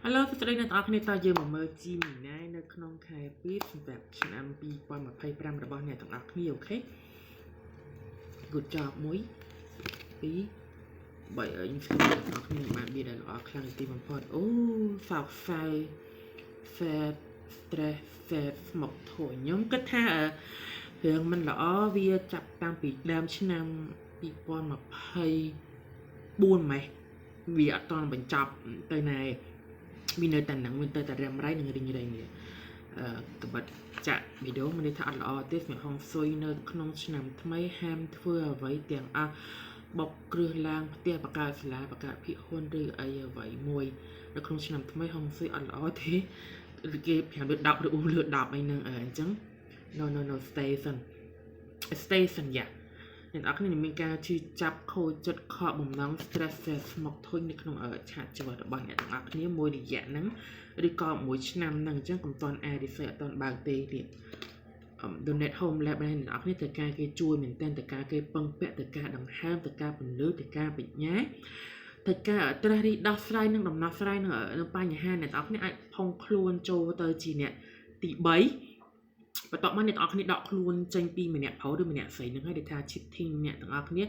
Hello សួស្តីអ្នកទាំងអស់គ្នាតើយើងមកមើល Gemini នៅក្នុងខែ2សម្រាប់ឆ្នាំ2025របស់អ្នកទាំងអស់គ្នាokay Good job 1 2 3ខ្ញុំស្គាល់អ្នកទាំងអស់គ្នាបានមានដែលល្អខ្លាំងទីបំផុតអូសោកសៅ sad stress sad ស្មុគធុញខ្ញុំគិតថារឿងមិនល្អវាចាប់តាំងពីដើមឆ្នាំ2024ម៉េះវាអត់តបញ្ចប់ទៅណាឯងវានៅតែនឹងវាទៅតែរ៉ាំរ៉ៃនិងរីងរែងនេះអឺកបិតចាក់វីដេអូមានន័យថាអត់ល្អទេសម្រាប់ហុងស៊ុយនៅក្នុងឆ្នាំថ្មីហាមធ្វើអ្វីទាំងអស់បុកគ្រឹះឡើងផ្ទះបកើតសាលាបកើតភិហ៊ុនឬអីអ្វីមួយនៅក្នុងឆ្នាំថ្មីហុងស៊ុយអត់ល្អទេឬគេ5លើ10ឬ4លើ10អីហ្នឹងអញ្ចឹង no no no stay សិន stay សិនយ៉ាអ្នកនរគ្នានឹងមានការឈឺចាប់ខូចចិត្តខកបំណង stress ស្មុគធុញនៅក្នុងឆាកជីវិតរបស់អ្នកទាំងអស់គ្នាមួយរយៈហ្នឹងឬក៏មួយឆ្នាំហ្នឹងអញ្ចឹងកុំតន់អា research អត់តន់បើកទេទៀត donate home lab នេះអ្នកនរគ្នាត្រូវការគេជួយមែនទែនត្រូវការគេពឹងពាក់ត្រូវការដង្ហើមត្រូវការពន្លឺត្រូវការបញ្ញាត្រូវការត្រាស់រិះដោះស្រាយនឹងដំណោះស្រាយនឹងបញ្ហាអ្នកនរគ្នាអាចផុងខ្លួនចូលទៅជាអ្នកទី3បន្ទាប់មកអ្នកទាំងអស់គ្នាដកខ្លួនចេញពីម្នាក់ប្រុសឬម្នាក់ស្រីហ្នឹងហើយដែលថា cheating អ្នកទាំងអស់គ្នា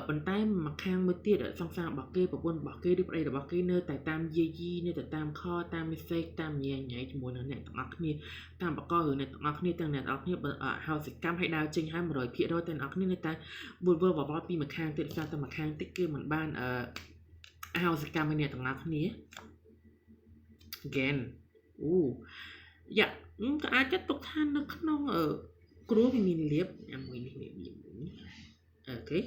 ប៉ុន្តែមួយខាងមួយទៀតសង្សាររបស់គេប្រពន្ធរបស់គេឬប្តីរបស់គេនៅតែតាមយាយីនៅតែតាម call តាម message តាមញ៉ៃញ៉ៃជាមួយនឹងអ្នកទាំងអស់គ្នាតាមបករឿងអ្នកទាំងអស់គ្នាទាំងអ្នកទាំងអស់គ្នាហៅសកម្មឲ្យដើរចេញហើយ100%តែអ្នកទាំងអស់គ្នានៅតែវល់វល់វល់ពីមួយខាងទៀតសារតែមួយខាងទៀតគេមិនបានអឺហៅសកម្មឲ្យអ្នកទាំងអស់គ្នា again អូយ៉ាក៏អាចចាត់ទុកថានៅក្នុងគ្រួវាមានលៀបអាមួយនេះនេះនេះokay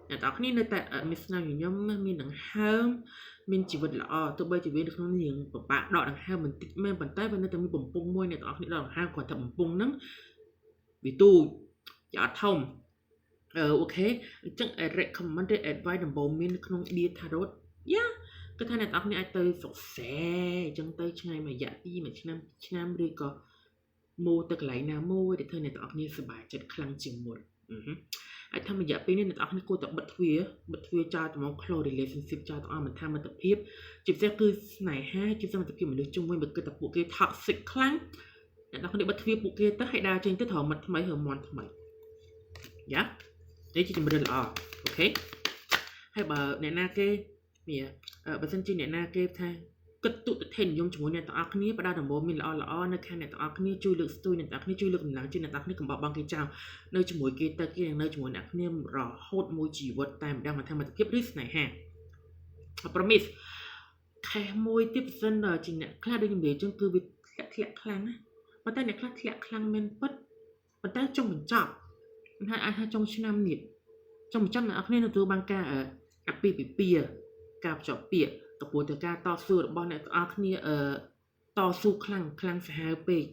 អ្នកទាំងអស់គ្នានៅតែមានស្នាមញញឹមមានដង្ហើមមានជីវិតល្អទោះបីជាវានៅក្នុងនេះពិបាកដកដង្ហើមបន្តិចមែនប៉ុន្តែវានៅតែមានបំពង់មួយអ្នកទាំងអស់គ្នាដកដង្ហើមគ្រាន់តែបំពង់ហ្នឹងវាទូចវាអត់ធំអឺokay អញ្ចឹង recommend advice ដំបូងមាននៅក្នុង Dear Tarot យ៉ាគឺថាអ្នកទាំងអស់គ្នាអាចទៅស្រុកស្រែអញ្ចឹងទៅឆ្ងាយមួយរយៈពីមួយឆ្នាំឆ្នាំឬក៏មូទៅកន្លែងណាមួយដែលធ្វើអ្នកទាំងអស់គ្នាសប្បាយចិត្តខ្លាំងជាងមុនអាចថារយៈពេលនេះអ្នកទាំងអស់គ្នាគួរតែបិទទ្វារបិទទ្វារចោលត្មង close relationship ចោលទាំងអស់មិនថាមិត្តភាពជាពិសេសគឺស្នេហាជាពិសេសមិត្តភាពមនុស្សជុំវិញបើគិតថាពួកគេ toxic ខ្លាំងអ្នកទាំងអស់គ្នាបិទទ្វារពួកគេទៅឲ្យដើរចេញទៅត្រូវមិត្តថ្មីឬមន់ថ្មីយ៉ានេះជាជំរឿនល្អ okay ហើយបើអ្នកណាគេនេះបើសិនជាអ្នកណាគេថាគិតទុតិធិនិយមជាមួយអ្នកទាំងអស់គ្នាផ្ដល់ដំបូន្មានល្អល្អនៅខាងអ្នកទាំងអស់គ្នាជួយលើកស្ទួយអ្នកទាំងអស់គ្នាជួយលើកកម្លាំងជួយអ្នកទាំងអស់គ្នាកុំបោះបង់គេចោលនៅជាមួយគេទៅគេនឹងនៅជាមួយអ្នកគ្នារហូតមួយជីវិតតែម្ដងមិនថាមិត្តភាពឬស្នេហា promise ខេសមួយទៀតប្រសិនជាអ្នកខ្លះដូចខ្ញុំនិយាយចឹងគឺវាធ្លាក់ធ្លាក់ខ្លាំងណាប៉ុន្តែអ្នកខ្លះធ្លាក់ខ្លាំងមែនពិតប៉ុន្តែចុងបញ្ចប់ហើយអាចថាចុងឆ្នាំនេះចុងបញ្ចប់អ្នកនរគ្នាទទួលបានការអាពាហ៍ពិពាហ៍ការភ្ជាប់ពាក្យក៏ព្រោះតែការតស៊ូរបស់អ្នកទាំងអស់គ្នាអឺតស៊ូខ្លាំងខ្លាំងសាហាវពេក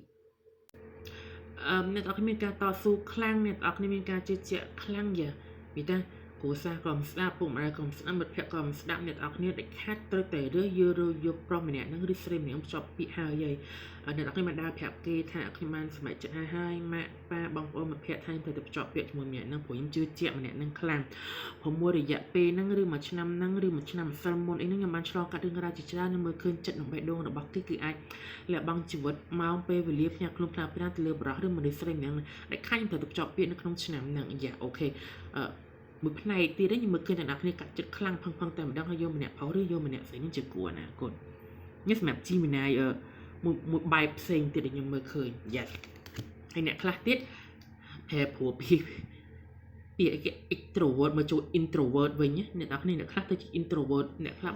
អឺអ្នកទាំងអស់គ្នាមានការតស៊ូខ្លាំងអ្នកទាំងអស់គ្នាមានការជឿជាក់ខ្លាំងយ៉ាពីតាគ្រួសារក៏មិនស្ដាប់ពុកម្ដាយក៏មិនស្ដាប់មិត្តភក្តិក៏មិនស្ដាប់អ្នកទាំងអស់គ្នាដែលខាត់ត្រូវតែរើសយករើសយកប្រុសម្នាក់ហ្នឹងឬស្រីម្នាក់ភ្ជាប់ពាក្យហើយហើយអ្នកទាំងអស់គ្នាបានដើរប្រាប់គេថាខ្ញុំបានសម្រេចចិត្តហើយហើយម៉ាក់ប៉ាបងប្អូនមិត្តភក្តិថាខ្ញុំត្រូវតែភ្ជាប់ពាក្យជាមួយម្នាក់ហ្នឹងព្រោះខ្ញុំជឿជាក់ម្នាក់ហ្នឹងខ្លាំងព្រោះមួយរយៈពេលហ្នឹងឬមួយឆ្នាំហ្នឹងឬមួយឆ្នាំម្សិលមុនអីហ្នឹងខ្ញុំបានឆ្លងកាត់រឿងរ៉ាវជាច្រើនខ្ញុំមើលឃើញចិត្តនិងបេះដូងរបស់គេគឺអាចលះបង់ជីវិតម៉ោងពេលវេលាផ្ញើខ្លួនផ្លាប្រាទៅលើបរិះឬមនុស្សស្រីម្នាក់ដែលខាញ់ខ្ញុំត្រូវតែភ្ជាប់ពាក្យនៅក្នុងឆ្នាំហ្នឹងយ៉ា okay អឺមួយផ្នែកទៀតខ្ញុំមើលឃើញតែអ្នកគ្នាកាត់ចិត្តខ្លាំងផឹងផឹងតែម្ដងហើយយកម្នាក់ប្រុសឬយកម្នាក់ស្រីនេះជាគួរអនាគតនេះសម្រាប់ Gemini អឺមួយមួយបែបផ្សេងទៀតដែលខ្ញុំមើលឃើញ yes ហើយអ្នកខ្លះទៀតប្រែព្រោះពីពាក្យគេ extrovert មកចូល introvert វិញអ្នកនរគ្នាអ្នកខ្លះទៅជា introvert អ្នកខ្លះ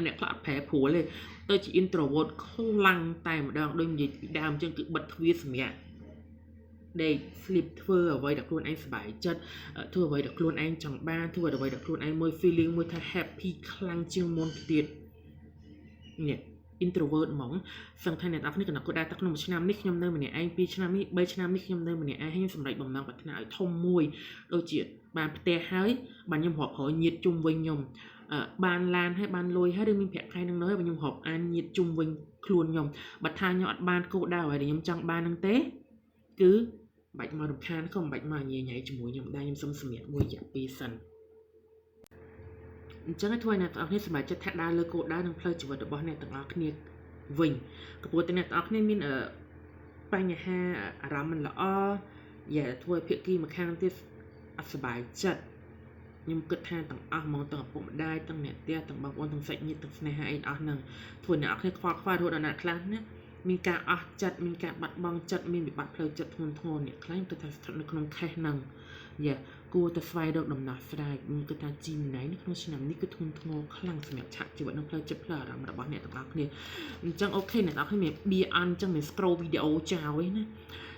អ្នកខ្លះអត់ប្រែប្រួលទេទៅជា introvert ខ្លាំងតែម្ដងដូចនិយាយពីដើមអញ្ចឹងគឺបិទទ្វារសម្រាប់ដេក sleep ធ្វើអ្វីដែលខ្លួនឯងសប្បាយចិត្តធ្វើអ្វីដែលខ្លួនឯងចង់បានធ្វើអ្វីដែលខ្លួនឯងមួយ feeling មួយថា happy ខ្លាំងជាងមុនទៀតនេះ introvert ហ្មងសឹងថាអ្នកនរគ្នាកណ្ដាលគាត់ដែរតែក្នុងមួយឆ្នាំនេះខ្ញុំនៅម្នាក់ឯង2ឆ្នាំនេះ3ឆ្នាំនេះខ្ញុំនៅម្នាក់ឯងហើយខ្ញុំសម្រេចបំណងប្រាថ្នាឲ្យធំមួយដូចជាបានផ្ទះហើយបានខ្ញុំរាប់រយញាតជុំវិញខ្ញុំបានឡានហើយបានលុយហើយឬមានប្រាក់ខែនឹងនៅហើយខ្ញុំរាប់អានញាតជុំវិញខ្លួនខ្ញុំបើថាខ្ញុំអត់បានគោលដៅហើយខ្ញុំចង់បាននឹងទេគឺបាច់មករំខានក៏មិនបាច់មកញ៉ៃញ៉ៃជាមួយខ្ញុំដែរខ្ញុំសុំសម្រាប់មួយរយៈពីរសិន អញ្ចឹងធ្វើឲ្យអ្នកទាំងអស់គ្នាសប្បាយចិត្តថាដើរលើគោលដៅនិងផ្លូវជីវិតរបស់អ្នកទាំងអស់គ្នាវិញក៏ព្រោះតែអ្នកទាំងអស់គ្នាមានបញ្ហាអារម្មណ៍មិនល្អយ៉ាធ្វើឲ្យភាគីម្ខាងទៀតអត់សប្បាយចិត្តខ្ញុំគិតថាទាំងអស់ហ្មងទាំងឪពុកម្ដាយទាំងអ្នកផ្ទះទាំងបងប្អូនទាំងសាច់ញាតិទាំងស្នេហាអីអស់ហ្នឹងធ្វើអ្នកអស់គ្នាខ្វល់ខ្វាយរហូតដល់អ្នកខ្លះណាមានការអស់ចិត្តមានការបាត់បង់ចិត្តមានវិបត្តិផ្លូវចិត្តធ្ងន់ធ្ងរអ្នកខ្លះគិតថាស្ថិតនៅក្នុងខេសហ្នឹងយ៉ាគួរតែស្វែងរកដំណោះស្រាយខ្ញុំគិតថាជីណៃនៅក្នុងឆ្នាំនេះគឺធ្ងន់ធ្ងរខ្លាំងសម្រាប់ឆាកជីវិតនិងផ្លូវចិត្តផ្លូវអារម្មណ៍របស់អ្នកទាំងអស់គ្នាអញ្ចឹង okay អ្នកទាំងអស់គ្នាមានបៀអន់អញ្ចឹងមាន scroll វីដេអូចោលឯណា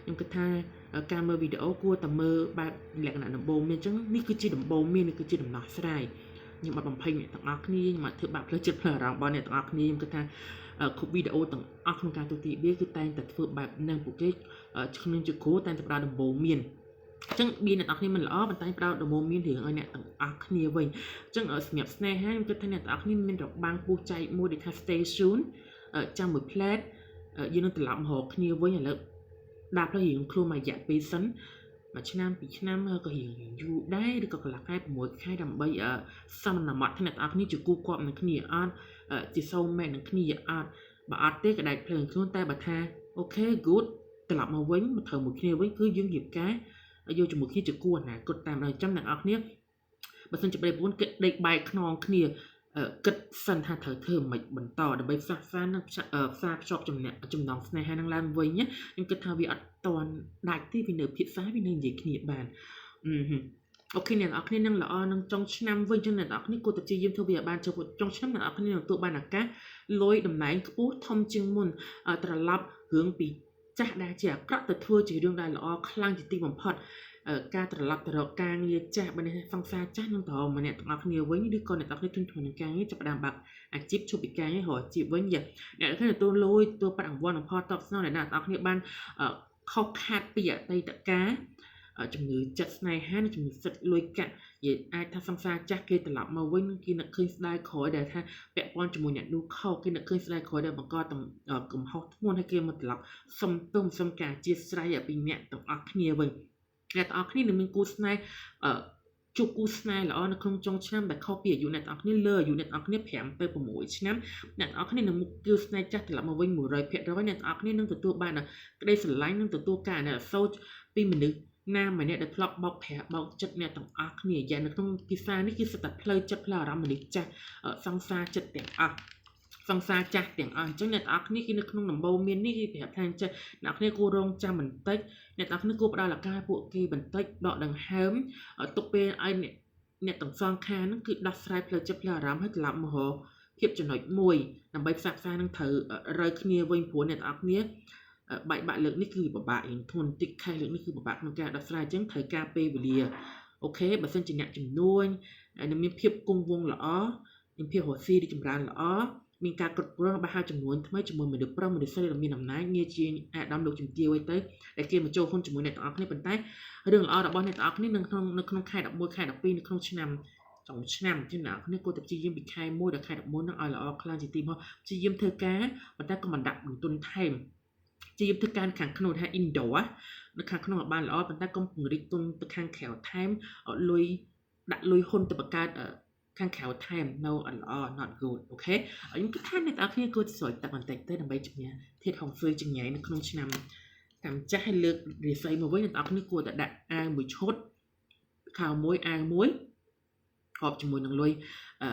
ខ្ញុំគិតថាការមើលវីដេអូគួរតែមើលបែបលក្ខណៈដំបូងមានអញ្ចឹងនេះគឺជាដំបូងមាននេះគឺជាដំណោះស្រាយខ្ញុំអត់បំភ័យអ្នកទាំងអស់គ្នាខ្ញុំអត់ធ្វើបាបផ្លូវចិត្តផ្លូវអារម្មណ៍របស់អ្នកទាំងអស់គ្នាខ្ញុំគិតថាគ្រប់វីដេអូទាំងអស់ក្នុងការទូទីបៀគឺតែងតែធ្វើបែបហ្នឹងពួកគេខ្ញុំជាគ្រូតែងតែផ្ដល់ដំបូងមានអញ្ចឹងបៀអ្នកទាំងអស់គ្នាមិនល្អប៉ុន្តែផ្ដល់ដំបូងមានរឿងឲ្យអ្នកទាំងអស់គ្នាវិញអញ្ចឹងសម្រាប់ស្នេហាខ្ញុំគិតថាអ្នកទាំងអស់គ្នាមានរបាំងពោះចែកមួយដូចថា stay tuned ចាំមួយផ្លែតយើងនឹងត្រឡប់មករកគ្នាវិញឥឡូវដាក់ផ្លូវរៀងខ្លួនមួយរយៈពេលសិនមួយឆ្នាំពីរឆ្នាំក៏រៀងយូរដែរឬក៏កន្លះខែ6ខែដើម្បីសមណមត់ថាអ្នកទាំងអស់គ្នាជាគូគប់នឹងគ្នាអត់ជា soul mate នឹងគ្នាអត់បើអត់ទេក៏ដាច់ភ្លើងខ្លួនតែបើថា okay good ត្រឡប់មកវិញមកត្រូវមួយគ្នាវិញគឺយើងរៀបការយកជាមួយគ្នាជាគូអនាគតតាមដល់ចាំអ្នកនរគ្នាបើសិនជាប្តីប្រពន្ធគិតដេកបែកខ្នងគ្នាគិតសិនថាត្រូវធ្វើមិនបន្តដើម្បីផ្សះផ្សានិងផ្សារភ្ជាប់ចំណចំណងស្នេហានឹងឡើងវិញខ្ញុំគិតថាវាអត់តន់ដាច់ទេវានៅភាសាវានៅនិយាយគ្នាបានអឺ okay អ្នកនរគ្នានឹងល្អនឹងចុងឆ្នាំវិញចឹងអ្នកនរគ្នាគួរតែព្យាយាមធ្វើវាឲ្យបានចុងឆ្នាំអ្នកនរគ្នានឹងទទួលបានឱកាសលុយតំណែងខ្ពស់ធំជាងមុនត្រឡប់រឿងពីចាស់ដែលជាអាក្រក់ទៅធ្វើជារឿងដែលល្អខ្លាំងជាទីបំផុតការត្រឡប់ទៅរកការងារចាស់បើនេះសង្សារចាស់នឹងទៅម្នាក់ទាំងអស់គ្នាវិញឬក៏អ្នកទាំងអស់គ្នាទុនធននឹងការងារចាប់ផ្ដើមបាក់អាជីពឈប់ពីការងាររកអាជីពវិញអ្នកទាំងគ្នាទទួលលុយទទួលប្រាក់រង្វាន់និងផលតបស្នងដែលអ្នកទាំងអស់គ្នាបានខុសខាតពីអតីតកាលជំងឺចិត្តស្នេហានិងជំងឺសិទ្ធលុយកាក់និយាយអាចថាសង្សារចាស់គេត្រឡប់មកវិញគេនឹកឃើញស្ដាយក្រោយដែលថាពាក់ព័ន្ធជាមួយអ្នកនោះខុសគេនឹកឃើញស្ដាយក្រោយដែលបង្កកំហុសធ្ងន់ឲ្យគេមកត្រឡប់សុំទុំសុំការអធិស្ឋានពីអ្នកទាំងអស់គ្នាវិញអ្នកទាំងអស់គ្នានឹងមានគូស្នេហ៍ជួបគូស្នេហ៍ល្អនៅក្នុងចុងឆ្នាំដែលខុសពីអាយុអ្នកទាំងអស់គ្នាលើអាយុអ្នកទាំងអស់គ្នា5ទៅ6ឆ្នាំអ្នកទាំងអស់គ្នានឹងមុខគូស្នេហ៍ចាស់ត្រឡប់មកវិញ100%អ្នកទាំងអស់គ្នានឹងទទួលបានក្តីស្រឡាញ់និងទទួលការអាណិតអាសូរពីមនុស្សណាម្នាក់ដែលធ្លាប់បោកប្រាស់បោកចិត្តអ្នកទាំងអស់គ្នាយ៉ាងនៅក្នុងភាសានេះគឺសិតតែផ្លូវចិត្តផ្លូវអារម្មណ៍មនុស្សចាស់សង្សារចិត្តទាំងអស់សង្សារចាស់ទាំងអស់អញ្ចឹងអ្នកទាំងអស់គ្នាគឺនៅក្នុងដំបូងមាននេះគេប្រាប់ថាអញ្ចឹងអ្នកគ្នាគួររងចាំបន្តិចអ្នកទាំងអស់គ្នាគួរផ្ដល់ឱកាសពួកគេបន្តិចដកដង្ហើមទុកពេលឲ្យអ្នកទាំងសងខាងហ្នឹងគឺដោះស្រាយផ្លូវចិត្តផ្លូវអារម្មណ៍ហើយត្រឡប់មករកភាពចំណុចមួយដើម្បីផ្សះផ្សានឹងត្រូវរើគ្នាវិញព្រោះអ្នកទាំងអស់គ្នាបែកបាក់លើកនេះគឺពិបាកយ៉ាងធ្ងន់តិចខែលើកនេះគឺពិបាកក្នុងការដោះស្រាយអញ្ចឹងត្រូវការពេលវេលា okay បើសិនជាអ្នកជំនួញនឹងមានភាពគង់វង្សល្អមានភាពរស់ស៊ីរីចម្រើនល្អមានការគ្រប់គ្រងបើហៅចំនួនថ្មីជាមួយមនុស្សប្រុសមនុស្សស្រីដែលមានអំណាចងាយជាអាដាមលោកជំទាវអីទៅដែលគេមកចូលហ៊ុនជាមួយអ្នកទាំងអស់គ្នាប៉ុន្តែរឿងល្អរបស់អ្នកទាំងអស់គ្នានៅក្នុងខែ11ខែ12នៅក្នុងឆ្នាំចុងឆ្នាំជាអ្នកគ្នាគួរតែព្យាយាមពីខែ1ដល់ខែ11នឹងឲ្យល្អខ្លាំងជាទីមកព្យាយាមធ្វើការប៉ុន្តែក៏មិនដាក់បន្ទុនថែមព្យាយាមធ្វើការខាងក្នុងថា indoor នៅខាងក្នុងឲ្យបានល្អប៉ុន្តែកុំពង្រីកទុនទៅខាងក្រៅថែមលុយដាក់លុយហ៊ុនទៅបង្កើតខាងក្រៅថែម no អត់ល្អ not good okay ខ្ញុំគិតថាអ្នកទាំងអស់គ្នាគួរស្រោចទឹកបន្តិចទៅដើម្បីជំនះធាតុហុងស៊ុយចង្ញៃនៅក្នុងឆ្នាំតាមចាស់ឲ្យលើករាសីមកវិញអ្នកទាំងអស់គ្នាគួរតែដាក់អាវមួយឈុតខោមួយអាវមួយហបជាមួយនឹងលុយ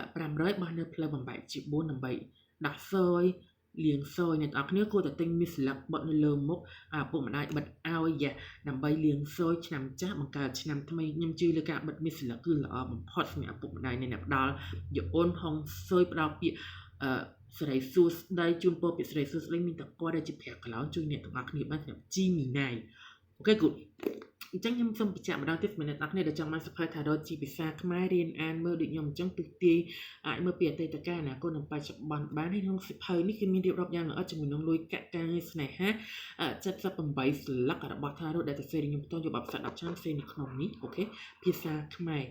500បោះនៅផ្លូវបំបែកជា4ដើម្បីដោះសយលាងសយអ្នកទាំងអស់គ្នាគួរតែទិញមីស្លឹកបិទនៅលើមុខឪពុកម្ដាយបិទឲ្យយ៉ាដើម្បីលាងសយឆ្នាំចាស់បង្កើតឆ្នាំថ្មីខ្ញុំជឿលើការបិទមីស្លឹកគឺល្អបំផុតសម្រាប់ឪពុកម្ដាយអ្នកផ្ដល់យអូនហុងស៊ុយផ្ដល់ពាក្យអឺសិរីសួស្ដីជូនពរពាក្យសិរីសួស្ដីមានតកដែលជាប្រាក់កឡោនជួយអ្នកទាំងអស់គ្នាបានសម្រាប់ Gemini okay good អញ្ចឹងខ្ញុំសូមបញ្ជាក់ម្ដងទៀតសម្រាប់អ្នកទាំងអស់គ្នាដែលចង់បានសៀវភៅ Tarot ជាភាសាខ្មែររៀនអានមើលដូចខ្ញុំអញ្ចឹងទស្សន៍ទាយអាចមើលពីអតីតកាលអនាគតនិងបច្ចុប្បន្នបានហើយក្នុងសៀវភៅនេះគឺមានរៀបរាប់យ៉ាងល្អិតជាមួយនឹងលុយកាក់ការងារស្នេហា78ស្លឹករបស់ Tarot ដែលសរសេរខ្ញុំផ្ទាល់យកបទពិសោធន៍10ឆ្នាំផ្សេងនៅក្នុងនេះ okay ភាសាខ្មែរ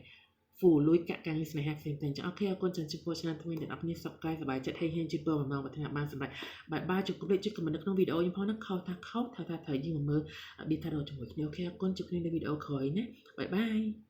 full លុយកាក់ការងារស្នេហាផ្សេងៗចឹង okay អរគុណច្រើនចំពោះឆ្នាំថ្មីអ្នកនរគ្នាសុខកាយសប្បាយចិត្តហេងហេងជូនពរបំណងប្រាថ្នាបានសម្រេច bye bye ជួបគ្នាជួយ comment នៅក្នុងវីដេអូខ្ញុំផងណាខុសថាខុសថាថាត្រូវយើងមកមើល detail ជាមួយគ្នា okay អរគុណជួបគ្នានៅវីដេអូក្រោយណា bye bye.